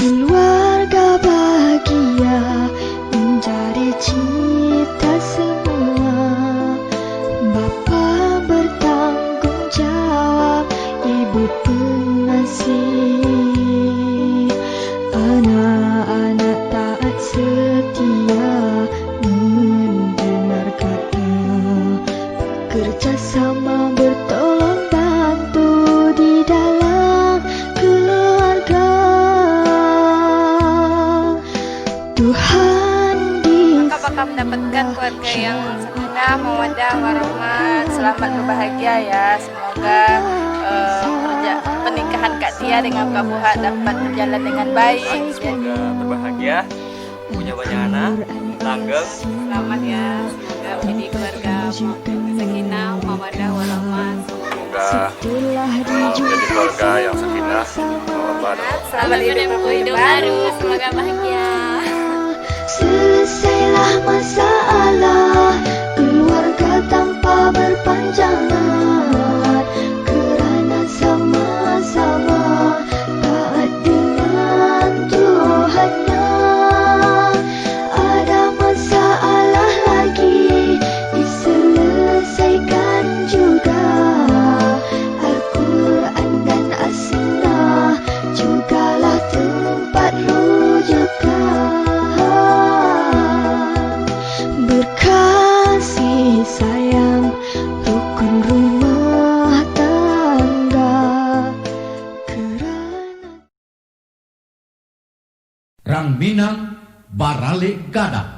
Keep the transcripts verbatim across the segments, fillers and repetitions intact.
Keluarga bahagia menjadi cita semua. Bapa bertanggung jawab, ibu pengasih. Anak-anak taat setia mendengar kata. Bekerja sama bertolong bantu di dalam keluarga. Tuhan di Maka bakal mendapatkan keluarga yang sakinah, mawadah, warahmah. Selamat berbahagia ya. Semoga eh, perja- pernikahan Kak Tia dengan Kak Buhak dapat berjalan dengan baik. Semoga berbahagia, punya banyak anak, langgeng. Selamat ya, semoga menjadi keluarga sakinah, mawadah, warahmah. Semoga eh, menjadi keluarga yang sakinah, mawadah. Selamat menempuh hidup baru, semoga bahagia. Selesailah masalah keluarga tanpa berpanjangan, kerana sama-sama taat dengan Tuhannya. Ada masalah lagi diselesaikan juga. Al-Quran dan As-Sunnah jugalah tempat rujukan. Berkasih sayang rukun rumah tangga. Kerana Rang Minang baralek gadang.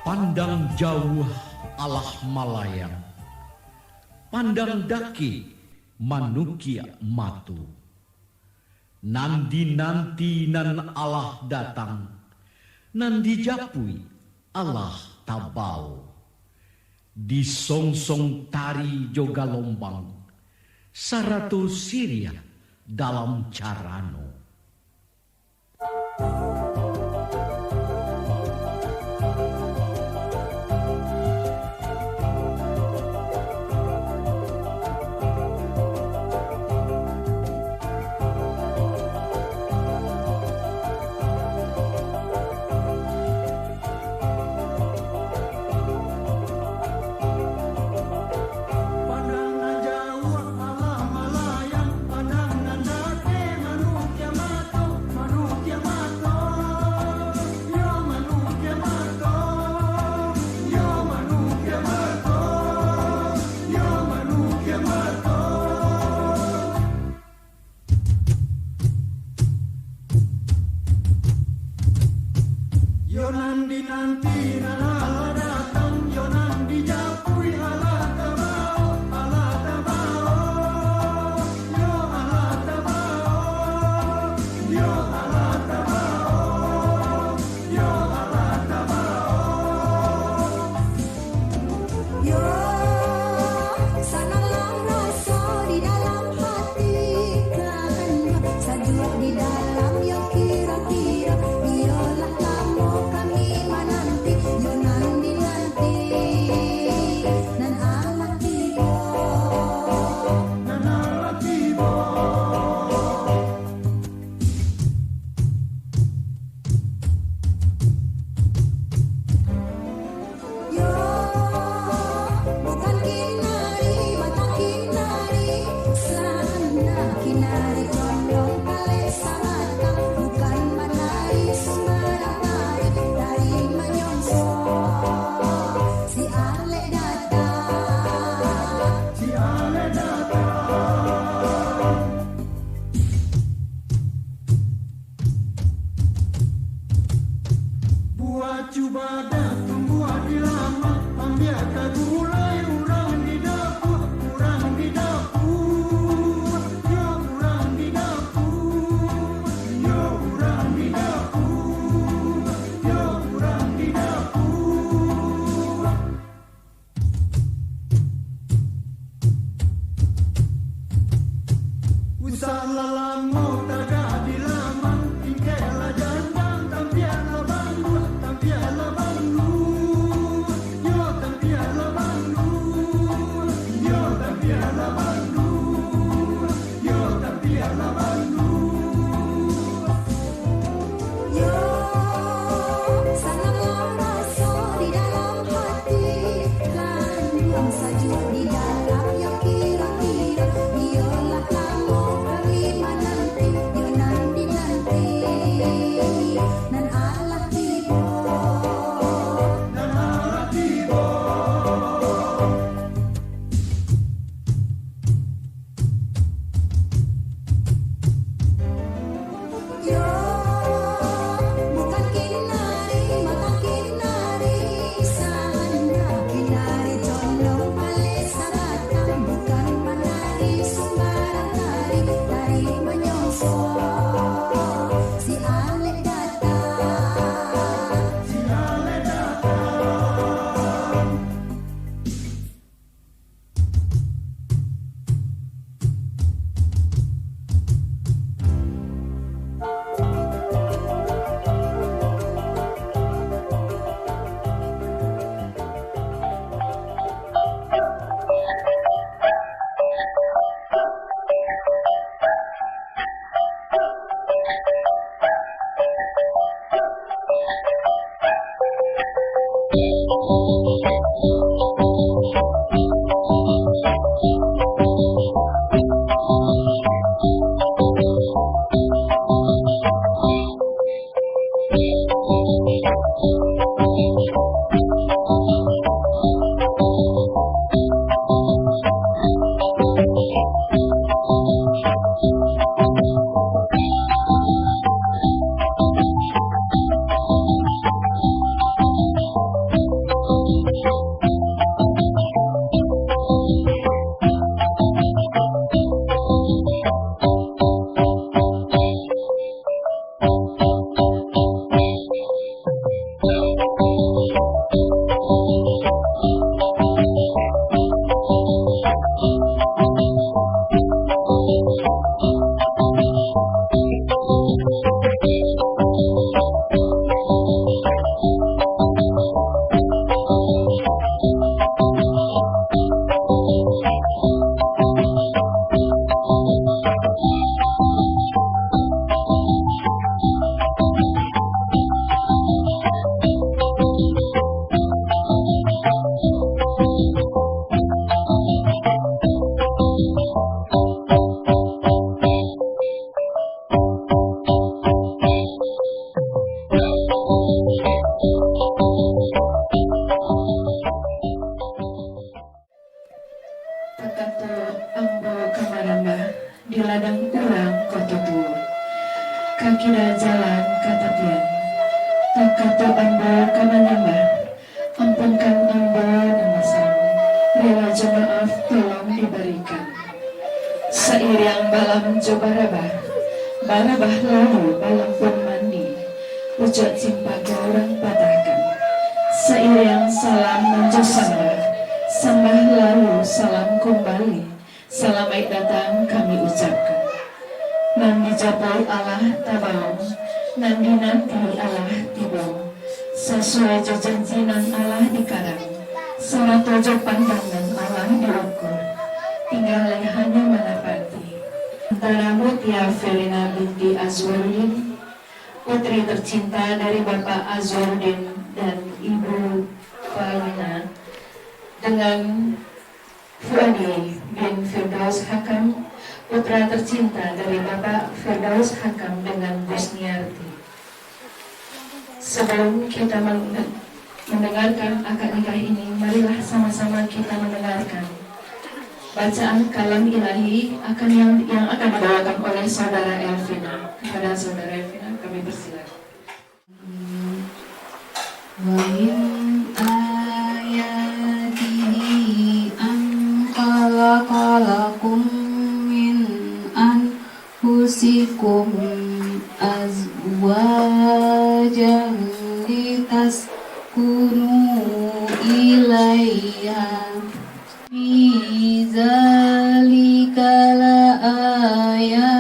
Pandang jauah alah malayang, pandang dakek manukiak mato. Nan dinanti nan alah datang, nan dijapuik alah tabao. Disongsong tari jo galombang, sarato siriah dalam carano. Salalamo tagak di laman, tingkeklah jandang, tampiaklah banduak, tampiaklah banduak, yo tampiaklah banduak, yo tampiaklah banduak, yo tampiaklah banduak. Yo, sananglah raso di dalam hati, landuang sajuak di dalam, yo kiro-kiro, iyolah lamo kami mananti, yo nan dinanti, nan alah tibo, nan alah tibo. Yo, bukan kinari, matan kinari, sanda kinari condong paleh sabatang, bukan panari sumbarang tari, tari manyosok, si alek datang, si alek datang. Takato ambo ka marambah, di ladang urang Koto Tuo. Ka kida jalan ka tapian, takato ambo ka manyambah, ampunkan ambo nan basalah, rila jo maaf tolong dibarikan. Sairiang balam jo barabah, barabah lalu balam pun mandi, pucuak cimpago urang patahkan. Sairiang salam nan jo sambah, sambah lalu salam kumbali, salamaik datang kami ucapkan. Nan dijapui alah tabao, nan dinanti alah tibo, sasuai jo janji nan alah dikarang, sarato jo pandang nan alah diukur, tingga lai hanyo manapati. Antara Mutia Felina binti Azwaruddin, putri tercinta dari Bapak Azwaruddin dan Ibu Paulina, dengan Fuadi bin Firdaus Hakam, putra tercinta dari Bapak Firdaus Hakam dengan Busniarti. Sebelum kita men-, mendengarkan akad nikah ini, marilah sama-sama kita mendengarkan bacaan kalam ilahi akan yang, yang akan dibawakan oleh Saudara Elvina. Kepada Saudara Elvina, kami persilakan. ومن آياته أن خلق لكم من أنفسكم أزواجا لتسكنوا إليها. في ذلك لآية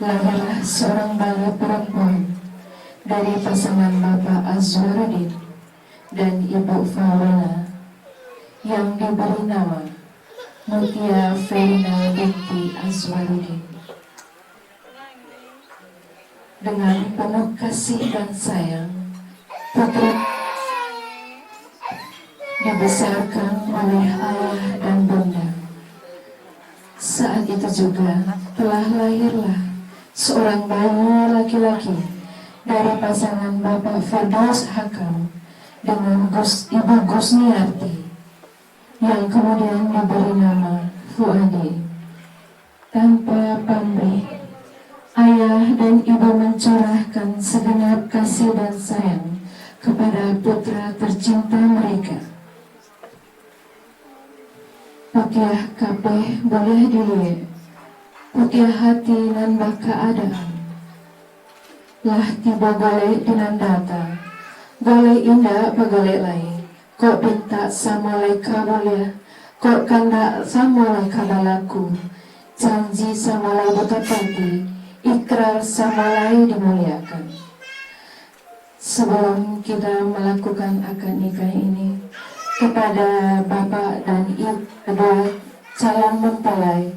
Lahirlah seorang bayi perempuan dari pasangan Bapak Azwaruddin dan Ibu Fauwela yang diberi nama Mutia Ferina binti Azwaruddin. Dengan penuh kasih dan sayang, putri dibesarkan oleh ayah dan bunda. Saat itu juga telah lahirlah seorang bayi laki-laki dari pasangan Bapak Firdaus Hakam dengan Gus, Ibu Gusniarti, yang kemudian diberi nama Fuadi. Tanpa pamrih, ayah dan ibu mencurahkan segenap kasih dan sayang kepada putra tercinta mereka. Putiah kapeh buliah diliek, putiah hati nan bakaadaan. Lah tibo golek di nan data, golek indak bagolek lai. Kok pintak samo lai ka buliah, kok kandak samo lai ka balaku, janji samo lai ditapati, ikrar samo lai dimuliakan. Sebelum kita melakukan akad nikah ini, kepada bapak dan ibu kedua calon mempelai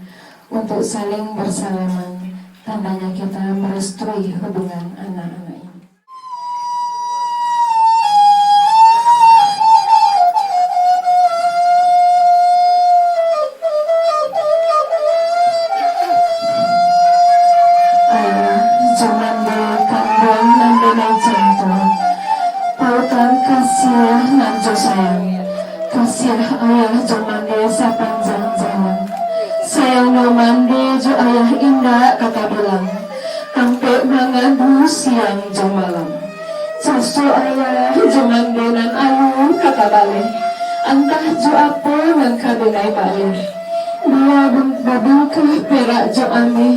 untuk saling bersalaman, tandanya kita merestui hubungan anak-anak ini. Ayah jo mande kanduang nan denai jantuang, pautan kasiah nan jo sayang. Kasiah ayah jo mande sapanjang jalan. Sayangnyo mande jo ayah indak ka tabilang. Tampek mangadu siang jo malam. Jaso ayah jo mande nan alun ka tabaleh. Antah jo apo nan ka denai baleh. Bia babungkah perak jo ameh.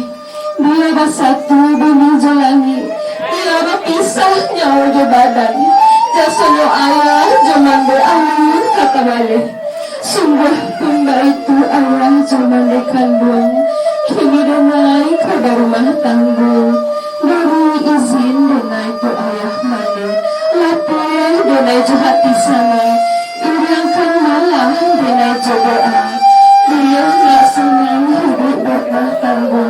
Bia basatu bumi jo langik. Bia bapisah nyawo jo badan. Jasonyo ayah jo mande alun ka tabaleh. Sungguahpun baitu ayah jo mande kanduang, kini denai ka barumah tanggo. Bari izin denai tu ayah mande, lapeh denai jo hati sanang, iriangkan malah denai jo doa. Bia nak sanang hiduik barumah tanggo,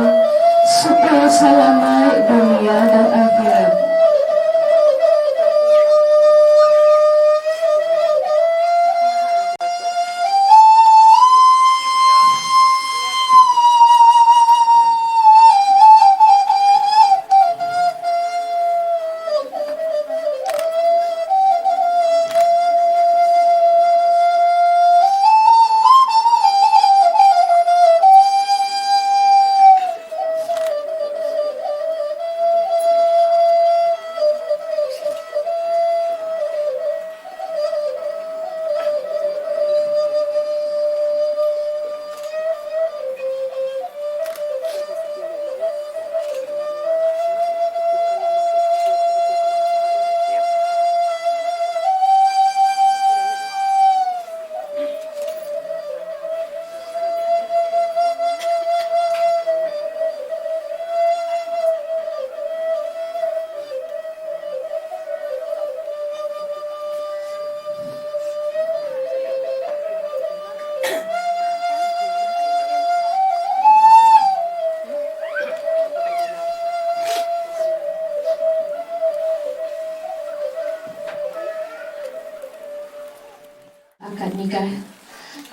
supayo salamaik dunia dan akhirat. Akad nikah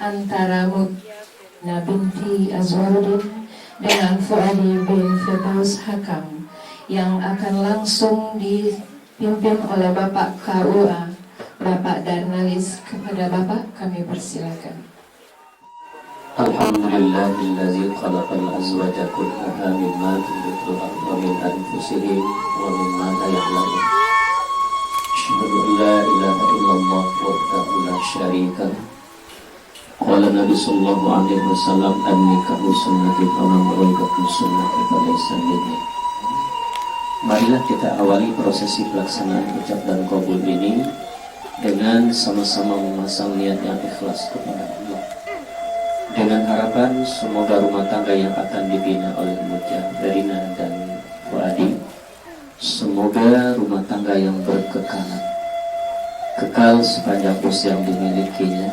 antara Mutia binti Azwaruddin dengan Fuadi bin Firdaus Hakam yang akan langsung dipimpin oleh Bapak K U A, Bapak Darnalis. Kepada Bapak kami persilakan. Alhamdulillahilladzi khalaqal azwaja kullaha mimma tunbitul ardhu wa min anfusihim wa mimma la ya'lamun. Asyhadu an la ilaha illallah wahdahu la syarika lah. Qala Nabi sallallahu alaihi wasallam, "An-nikahu sunnati faman raghiba an sunnati falaysa minni." Marilah kita awali prosesi pelaksanaan ijab dan kabul ini dengan sama-sama memasang niat yang ikhlas kepada Allah. Dengan harapan semoga rumah tangga yang akan dibina oleh Mutia Ferina dan Pak Adi, semoga rumah tangga yang berkekalan, kekal sepanjang usia yang dimilikinya,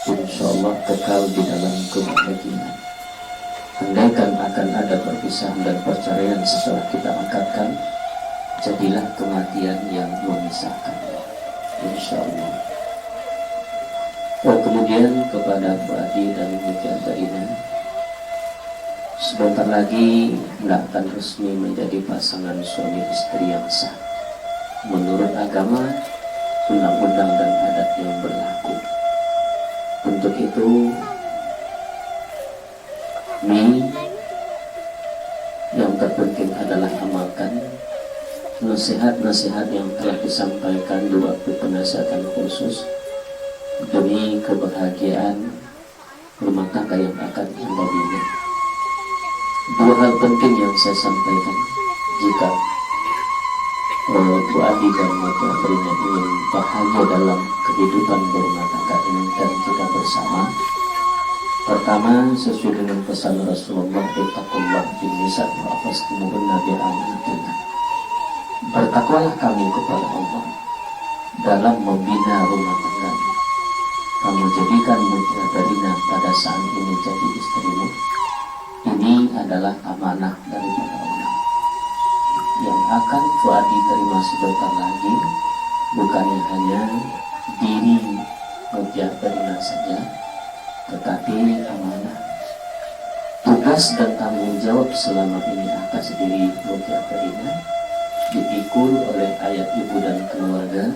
insya Allah kekal di dalam kebahagiaan. Andaikan akan ada perpisahan dan perceraian setelah kita akadkan, jadilah kematian yang memisahkan. Insya Allah. Dan kemudian kepada Pak Adi dan Mutia Karina, sebentar lagi hendak akan resmi menjadi pasangan suami istri yang sah menurut agama, undang-undang dan adat yang berlaku. Untuk itu, Mi, yang terpenting adalah amalkan nasihat-nasihat yang telah disampaikan di waktu penasihatan khusus demi kebahagiaan rumah tangga yang akan Anda bina. Dua hal penting yang saya sampaikan, jika eh, Pak Adi dan Mutia Karina ingin bahagia dalam kehidupan berumah tangga ini dan kita bersama. Pertama, sesuai dengan pesan Rasulullah, "Ittaqullah fin nisa wa afashimuhunna bi amanatillah." Bertakwalah kamu kepada Allah dalam membina rumah tangga. Kamu jadikan Mutia Karina pada saat ini jadi istrimu. Ini adalah amanah daripada Allah yang akan Fuadi terima sebentar lagi, bukannya hanya diri Mutia Karina saja, tetapi amanah, tugas dan tanggung jawab selama ini atas diri Mutia Karina dipikul oleh ayah ibu dan keluarga.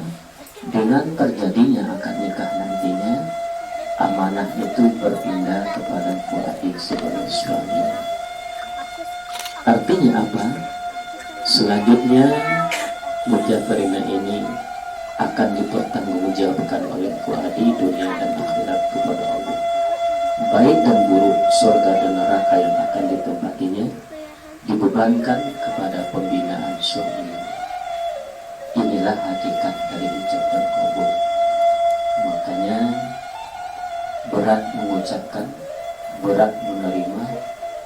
Dengan terjadinya akad nikah nantinya, amanah itu berpindah kepada Fuadi sebagai suami. Artinya apa? Selanjutnya, Mutia Karina ini akan dipertanggungjawabkan oleh Fuadi dunia dan akhirat kepada Allah. Baik dan buruk, surga dan neraka yang akan ditempatinya dibebankan kepada pembinaan suami. Inilah hakikat dari ijab dan kabul. Makanya, berat mengucapkan, berat menerima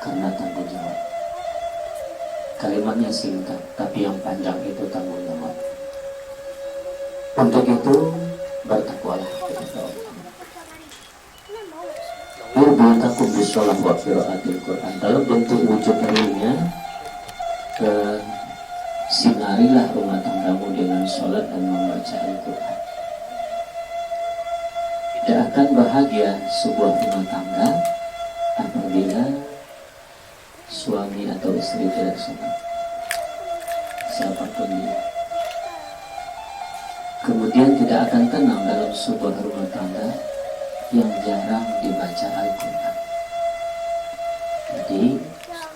karena tanggung jawab. Kalimatnya singkat, tapi yang panjang itu tanggung jawab. Untuk itu, bertakwalah kepada Allah. Wa buyutakum bisholah wa qiraatil Quran. Dalam bentuk wujud realnya, eh, sinarilah rumah tanggamu dengan sholat dan membaca Al-Quran. Tidak akan bahagia sebuah rumah tangga apabila suami atau istri tidak sholat, siapapun dia. Kemudian tidak akan tenang dalam sebuah rumah tangga yang jarang dibaca Al-Quran. Jadi,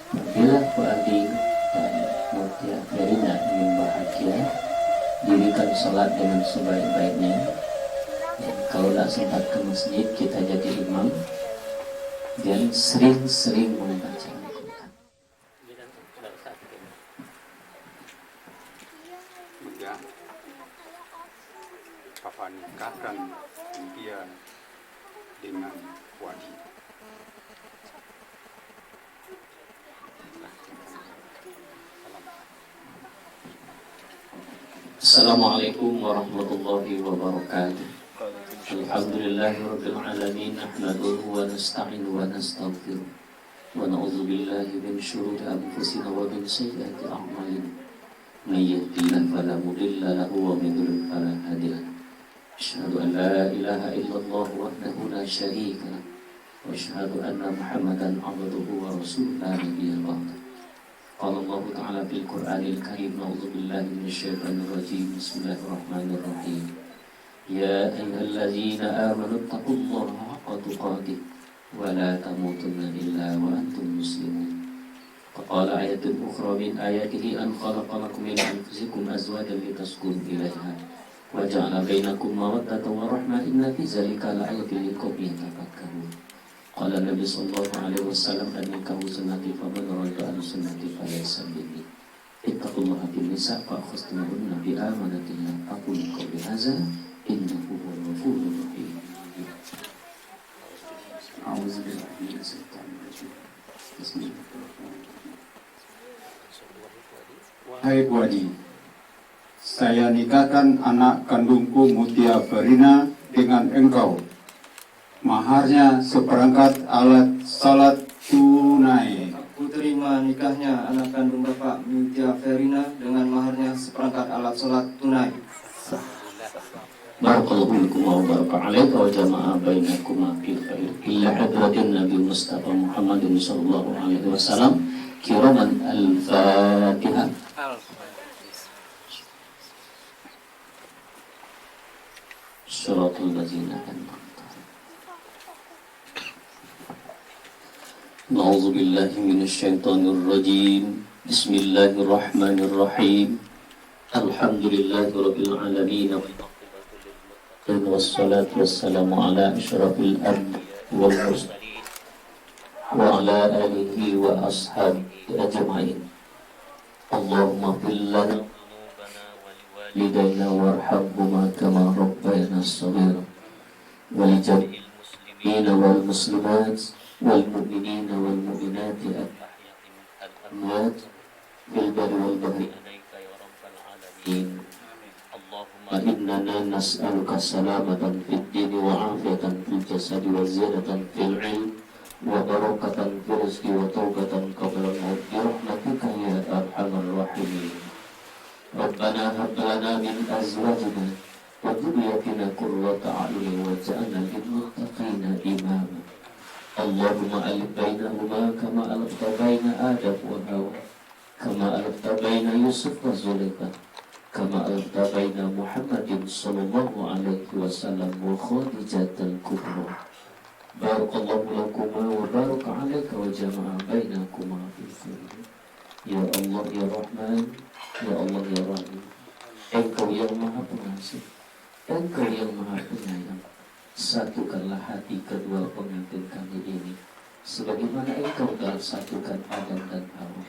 apabila Fuadi dan Mutia Karina ingin bahagia, dirikan sholat dengan sebaik-baiknya. Dan kalau tidak sempat ke masjid, kita jadi imam dan sering-sering membaca Al-Quran. Sejak Papa nikahkan Mutia dengan Fuadi. Assalamualaikum warahmatullahi wabarakatuh. Alhamdulillahirabbil alamin, nahmaduhu wa nasta'inuhu wa nastaghfiruh. ونعوذ بالله من شرور أنفسنا ومن سيئات أعمالنا. من يهد الله فلا مضل له ومن يضلل فلا هادي له. أشهد أن لا إله إلا الله وحده لا شريك له. وأشهد أن محمدا عبده ورسوله لا نبي بعده. قال الله تعالى في القرآن الكريم، أعوذ بالله من الشيطان الرجيم. بسم الله الرحمن الرحيم. يا أيها الذين آمنوا اتقوا الله حق تقاته ولا تموتن إلا وأنتم مسلمون. وقال آية أخرى من آياته أن خلق لكم من أنفسكم أزواجا لتسكنوا إليها وجعل بينكم مودة ورحمة إن في ذلك لآية لقوم يتفكرون. قال النبي صلى الله عليه وسلم، النكاح سنتي فمن رغب عن سنتي فليس مني. اتقوا الله في النساء فأخذتموهن بأمانة الله. أقول قولي هذا إنه هو الغفور الرحيم. أعوذ بالله من الشيطان الرجيم. بسم الله الرحمن الرحيم. Wahai Bu Adi, saya nikahkan anak kandungku Mutia Ferina dengan engkau. Maharnya seperangkat alat salat tunai. Aku terima nikahnya anak kandung Bapak, Mutia Ferina, dengan maharnya seperangkat alat salat tunai. Barakallahu lakuma wa baraka alaika wa jama'a bainakuma fil khair. Ila hadratin Nabi Mustafa Muhammadin sallallahu alaihi wasallam. Kiraman Al-Fatihah. Siratal ladzina an'amta alaihim. A'udzubillahi minasyaitonirrajim. Bismillahirrahmanirrahim. Alhamdulillahirabbil alamin. Wassalatu wassalamu ala asyrafil anbiya wal mursalin wa ala alihi wa ashabihi ajmain. Allahumma ighfir lana dzunubana wa liwalidaina warhamhuma kama rabbayana shaghira. Wa li jami'il muslimina wal muslimat wal mu'minina wal mu'minati al ahya'i minhum wal amwat fil barri wal bahri 'alaika ya rabbal 'alamin. Allahumma innana nas'aluka salamatan fid dini wa afiyatan fil jasadi wa ziyadatan fil ilm wa barakatan fil rizqi wa taubatan qablal maut bi rahmatika ya arhamar rahimin. Rabbana hab lana min azwajina wa dzurriyyatina qurrata a'yunin waj'alna lil muttaqina imama. Allahumma allif bainahuma kama allafta baina Adam wa Hawa, kama allafta baina Yusuf wa Zulaikha, kama allafta baina Muhammadin sallallahu alaihi wasallam wa Khadijatal Kubra. Barakallahu lakuma wa baraka alaika wa jama'a bainakuma fil khair. Ya Allah, ya Rahman, ya Allah, ya Rahim. Engkau yang Maha Pengasih, Engkau yang Maha Penyayang. Satukanlah hati kedua pengantin kami ini, sebagaimana Engkau telah satukan Adam dan Hawa.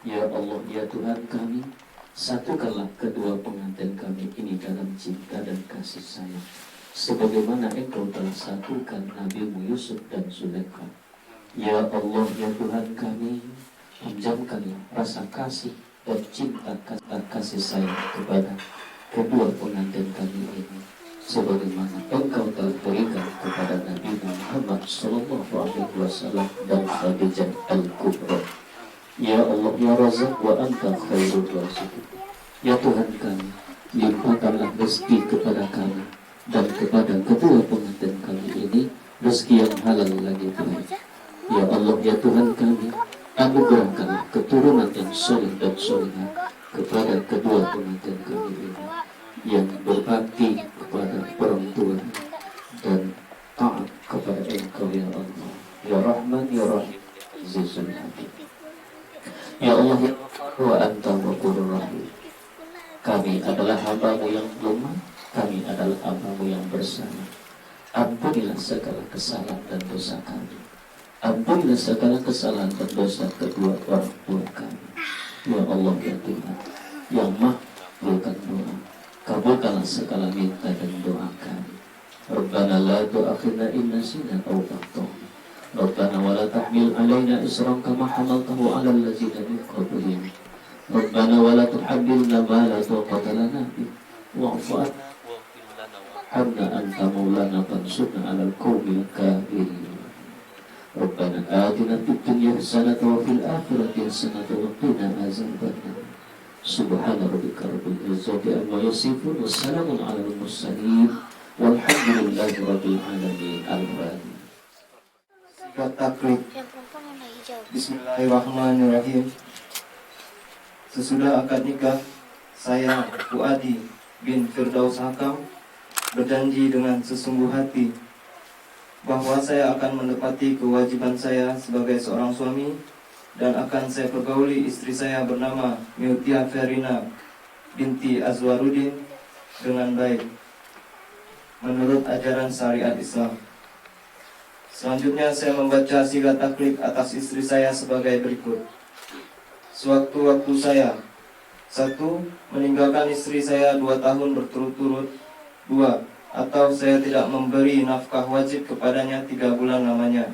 Ya Allah, ya Tuhan kami, satukanlah kedua pengantin kami ini dalam cinta dan kasih sayang, sebagaimana Engkau telah satukan Nabi-Mu Yusuf dan Zulaikha. Ya Allah, ya Tuhan kami, pinjamkanlah rasa kasih dan cinta ka-, kasih sayang kepada kedua pengantin kami ini, sebagaimana Engkau telah berikan kepada Nabi Muhammad sallallahu alaihi wasallam dan Khadijah Al-Kubra. Ya Allah, ya Razak, wa anta khairur raziqin. Ya Tuhan kami, limpahkanlah rezeki kepada kami dan kepada kedua pengantin kami ini rezeki yang halal lagi baik. Ya Allah, ya Tuhan kami, anugerahkanlah keturunan yang soleh dan solehah kepada kedua pengantin kami ini, yang berbakti kepada orang tua dan taat kepada Engkau, ya Allah, ya Rahman, ya Rahim, Azizul Hakim. Ya Allah, ya Ghaffar, wa anta Ghafurur Rahim. Kami adalah hamba-Mu yang lemah, kami adalah hamba-Mu yang bersalah. Ampunilah segala kesalahan dan dosa kami. Ampunilah segala kesalahan dan dosa kedua orang tua kami. Ya Allah, ya Tuhan, yang Maha Mengabulkan doa, kabulkanlah segala minta dan doa kami. Rabbana la tu'akhidna in nasina aw akhtana. Rabbana wa la tahmil alaina isran kama hamaltahu alal ladzina min qablina. Rabbana wa la tuhammilna ma la taqata lana bih. Wa'fu 'anna waghfir lana warhamna anta maulana fansurna 'alal qaumil kafirin. Rabbana atina fid dunya hasanatan wa fil akhirati hasanatan wa qina azabannar. Subhana rabbika rabbil izzati amma yasifun, wa salamun alal mursalin, walhamdulillahi rabbil alamin. Al-Fatihah. Sigat taklid. Bismillahirrahmanirrahim. Sesudah akad nikah, saya, Fuadi bin Firdaus Hakam, berjanji dengan sesungguh hati bahwa saya akan menepati kewajiban saya sebagai seorang suami dan akan saya pergauli istri saya bernama Mutia Ferina binti Azwaruddin dengan baik, menurut ajaran syariat Islam. Selanjutnya, saya membaca sigat taklid atas istri saya sebagai berikut. Sewaktu-waktu saya, satu, meninggalkan istri saya dua tahun berturut-turut, dua, atau saya tidak memberi nafkah wajib kepadanya tiga bulan lamanya,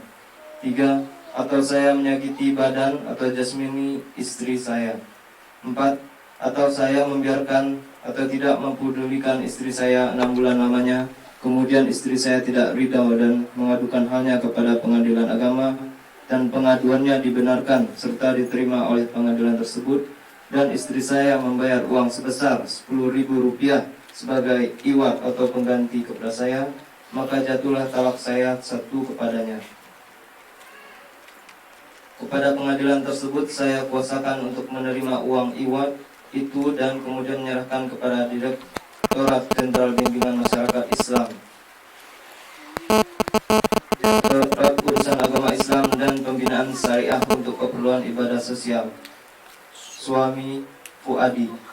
tiga, atau saya menyakiti badan atau jasmani istri saya, empat, atau saya membiarkan atau tidak mempedulikan istri saya enam bulan lamanya, kemudian istri saya tidak ridho dan mengadukan halnya kepada pengadilan agama, dan pengaduannya dibenarkan serta diterima oleh pengadilan tersebut, dan istri saya membayar uang sebesar sepuluh ribu rupiah sebagai iwad atau pengganti kepada saya, maka jatuhlah talak saya satu kepadanya. Kepada pengadilan tersebut, saya kuasakan untuk menerima uang iwad itu dan kemudian menyerahkan kepada Direktorat Jenderal Bimbingan Masyarakat Islam, Direktorat Urusan Agama Islam dan Pembinaan Syariah untuk keperluan ibadah sosial. Suami, Fuadi.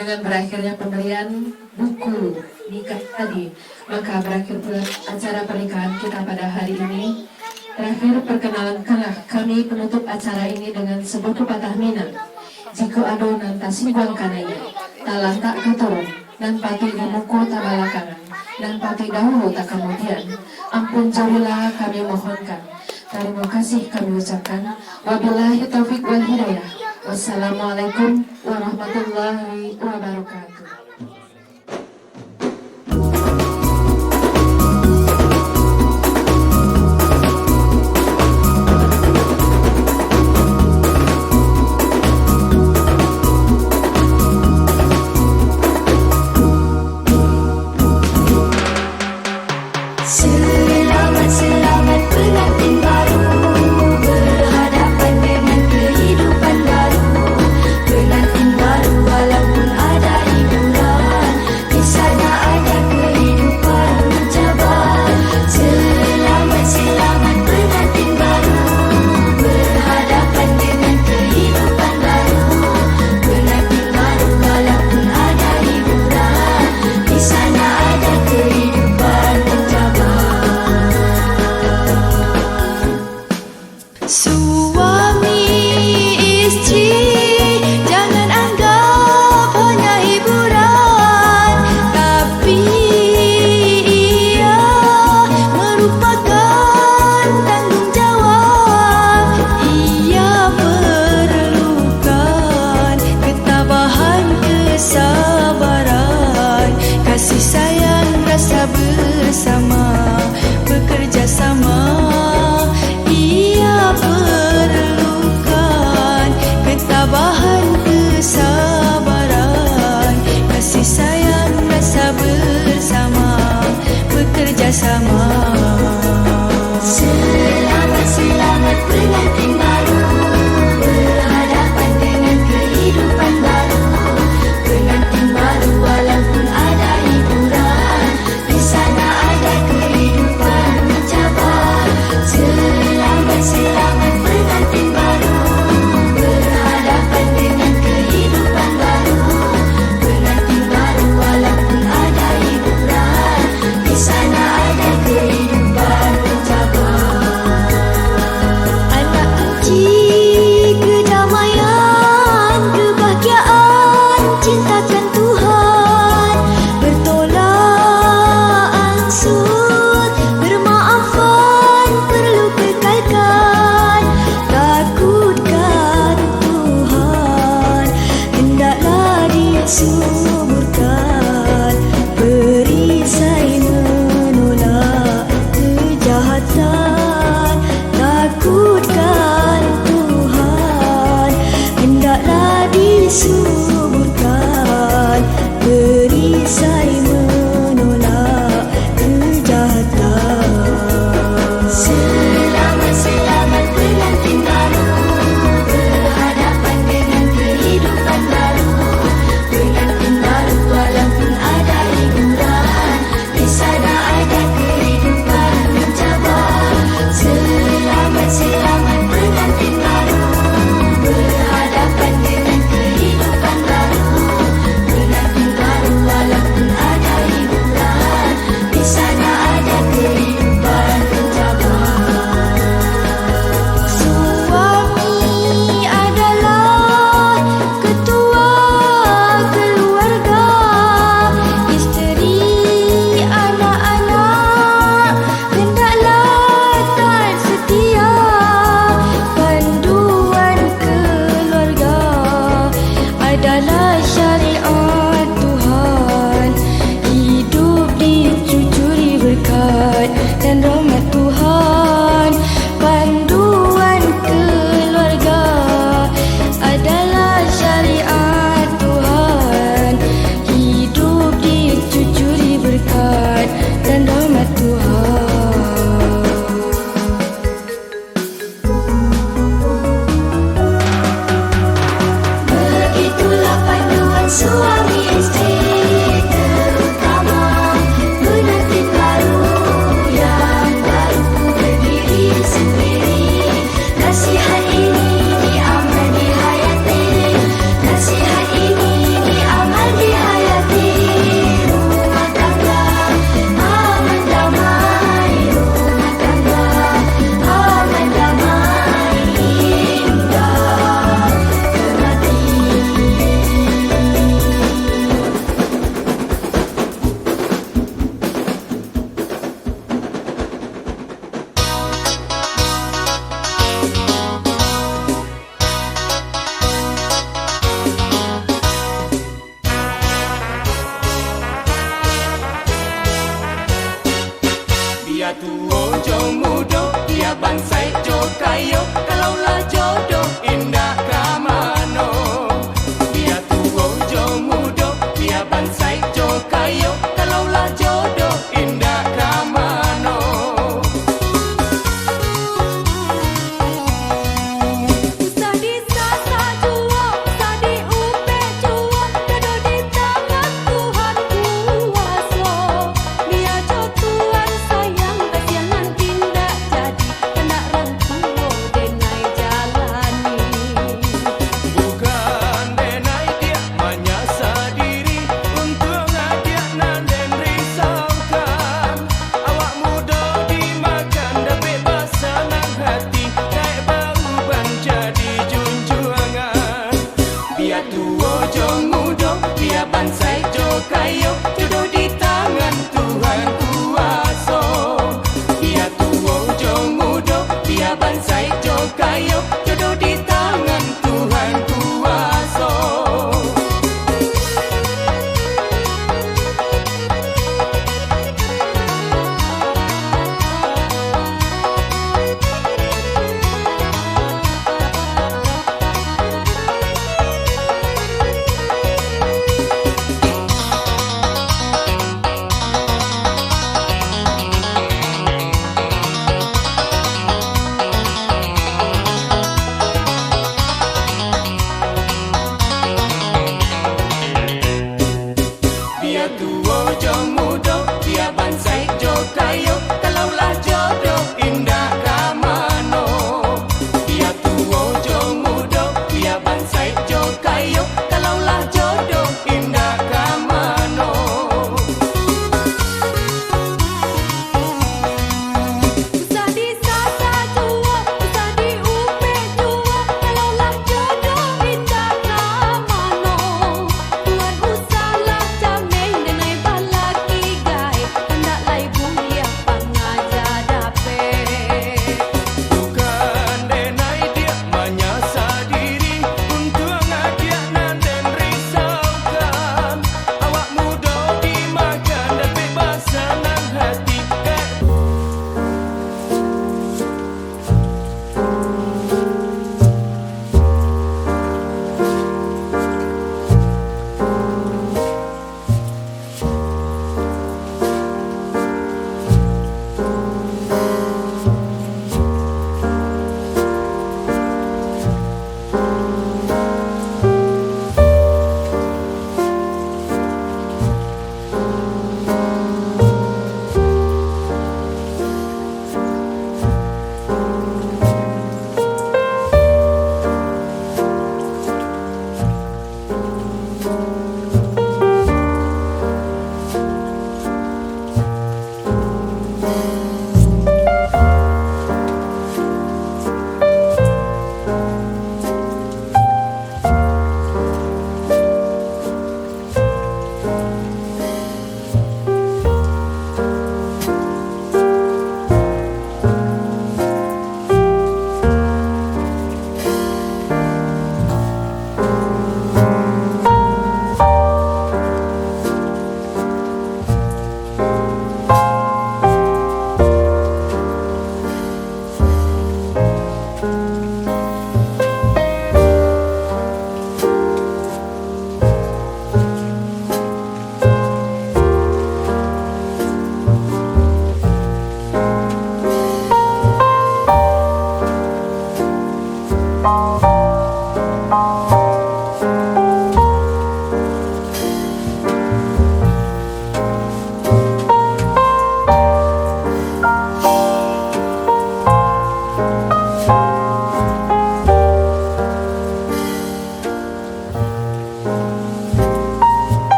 Dengan berakhirnya pemberian buku nikah tadi, maka berakhir pula acara pernikahan kita pada hari ini. Terakhir, perkenalkanlah kami penutup acara ini dengan sebuah pepatah Minang. Jikok ado nan tasingguang kanai, talantak ka turun, nan patuik di muko tabalakangan, nan patuik dahulu takamudian. Ampun jo rila kami mohonkan. Tarimo kasih kami ucapkan. Wabillahi taufik wal hidayah. Wassalamualaikum warahmatullahi wabarakatuh. Selamat, selamat pengantin baru berhadapan dengan kehidupan baru. Pengantin baru walaupun ada hiburan, di sana ada kehidupan mencabar. Selamat, selamat pengantin baru berhadapan dengan kehidupan baru. Pengantin baru walaupun ada hiburan, di sana ada kehidupan mencabar. Ia perlukan ketabahan, kesabaran, kasih sayang, rasa bersama, bekerja sama. Selamat, selamat pengantin baru berhadapan dengan kehidupan baru. Pengantin baru walaupun ada hiburan, di sana ada kehidupan mencabar. Selamat, selamat pengantin baru berhadapan dengan kehidupan baru. Pengantin baru walaupun ada hiburan, di sana ada kehidupan mencabar. Anak kunci kedamaian, kebahagiaan, cintakan Tuhan, bertolak ansur, bermaafan perlu kekalkan, takutkan Tuhan, hendaklah disuburkan, perisai menolak kejahatan, takutkan Tuhan, hendaklah disuburkan, perisai menolak kejahatan. Selamat, selamat pengantin baru berhadapan dengan kehidupan baru. Pengantin baru walaupun ada hiburan, di sana ada kehidupan mencabar. Selamat, selamat pengantin baru berhadapan dengan kehidupan baru. Pengantin baru walaupun ada hiburan, di sana ada kehidupan mencabar. Suami adalah ketua keluarga, isteri, anak-anak, hendaklah taat setia. Panduan keluarga adalah syariat Tuhan. Hidup dicujuri berkat dan rahmat Tuhan. Panduan keluarga adalah syariat Tuhan. Hidup dicujuri berkat dan rahmat Tuhan. Begitulah panduan suami istri, terutama pengantin baru yang baru berdiri sendiri. Nasihat ini diamal dihayati, nasihat ini diamal dihayati. Rumah tangga aman damai, rumah tangga aman damai hingga ke mati. Bia tuo jo mudo, bia bansaik jo kayo, kalau lah jodoh indak ka mano. Bia tuo jo mudo, bia bansaik jo kayo, kalau lah jodoh indak ka mano. Usah disasak juo, usah diupek juo, jodoh di tangan Tuhan kuaso. Bia jo Tuhan sayang, kasiangan indak jadi, kandak rang tuo denai jalani. Bukan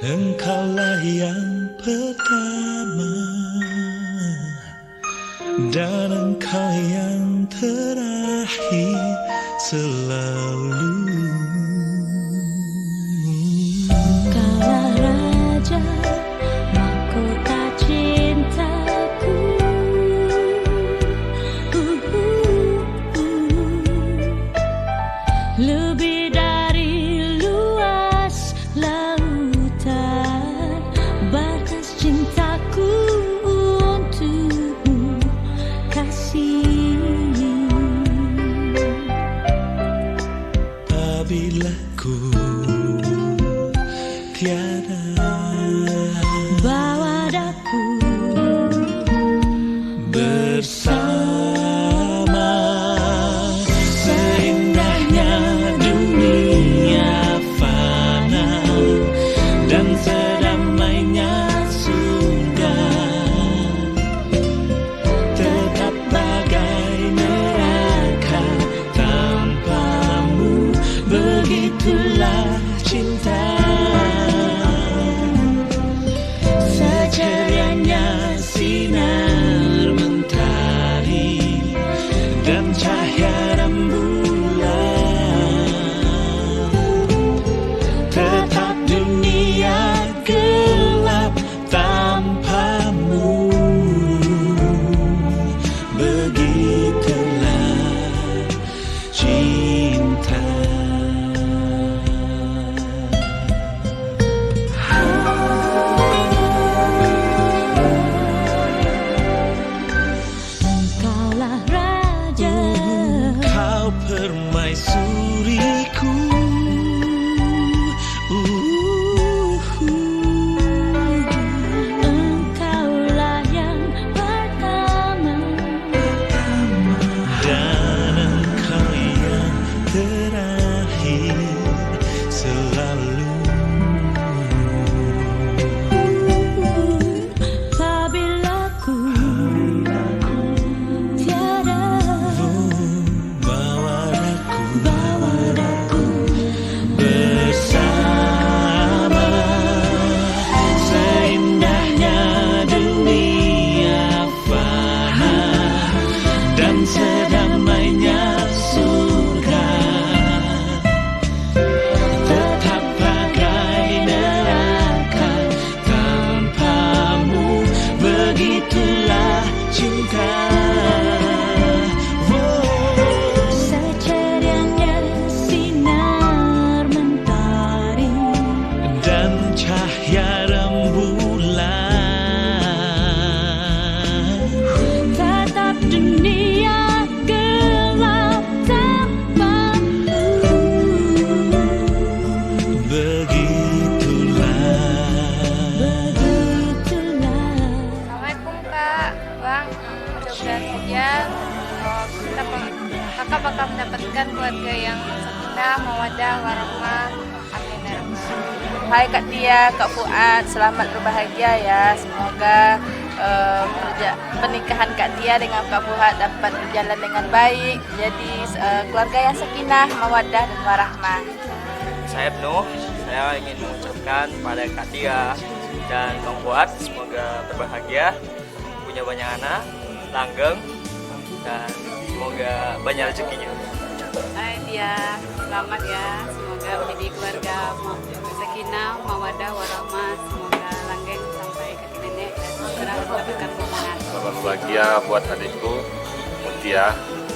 Engkaulah yang pertama dan Engkau yang terakhir selalu. Engkaulah Raja, Mahkota cintaku. Lebih dari luas lautan, batas cintaku untukmu, kasih. Apabila ku tiada, bawa daku bersama. Seindahnya dunia fana dan sedamainya surga, tetap bagai neraka tanpamu. Begitulah cinta. Secerianya sinar mentari dan cahaya rembulan, tetap dunia gelap tanpamu. Begitulah cinta. Engkaulah raja. Engkau permaisuriku. Engkaulah yang pertama. Dan Engkau yang terakhir selalu. Apabila ku tiada, bawa daku, bawa daku bersama. Seindahnya dunia fana dan sedamainya surga, tetap bagai neraka tanpamu. Begitulah cinta. Oh. Secerianya sinar mentari dan cahaya rembulan, tetap dunia gelap tanpamu. Begitulah. Begitulah. Assalamualaikum, Kak. Bang, hmm, mudah-mudahan saja, eh, kita peng-, Kakak bakal mendapatkan keluarga yang sakinah, mawadah, warahmah. Amin, ya Rabbal. Hai Kak Tia, Kak Fuad, selamat berbahagia ya. Semoga, eh, perja-, pernikahan Kak Tia dengan Kak Fuad dapat berjalan dengan baik. Jadi, eh, keluarga yang sakinah, mawadah, dan warahmah. Saya Ibnu, saya ingin mengucapkan pada Kak Tia dan Bang Fuad, semoga berbahagia, punya banyak anak, langgeng, dan semoga banyak rezekinya. Hai Tia, selamat ya. Semoga menjadi keluarga ma-, sakinah, mawadah, warahmah. Semoga langgeng sampai kakek nenek dan segera mendapatkan kemenangan. Selamat berbahagia buat adikku, Mutia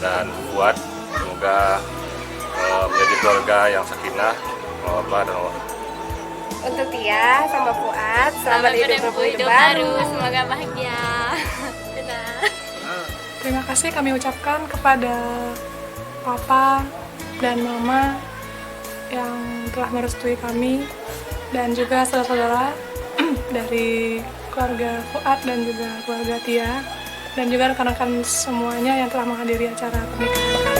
dan Fuad. Semoga, eh, menjadi keluarga yang sakinah, mawadah, dan warahmah. Untuk Tia sama Fuad, selamat hidup berburu hidup baru. Semoga bahagia. Dadah. Terima kasih kami ucapkan kepada Papa dan Mama yang telah merestui kami, dan juga saudara-saudara dari keluarga Fuad dan juga keluarga Tia, dan juga rekan-rekan semuanya yang telah menghadiri acara pernikahan kami.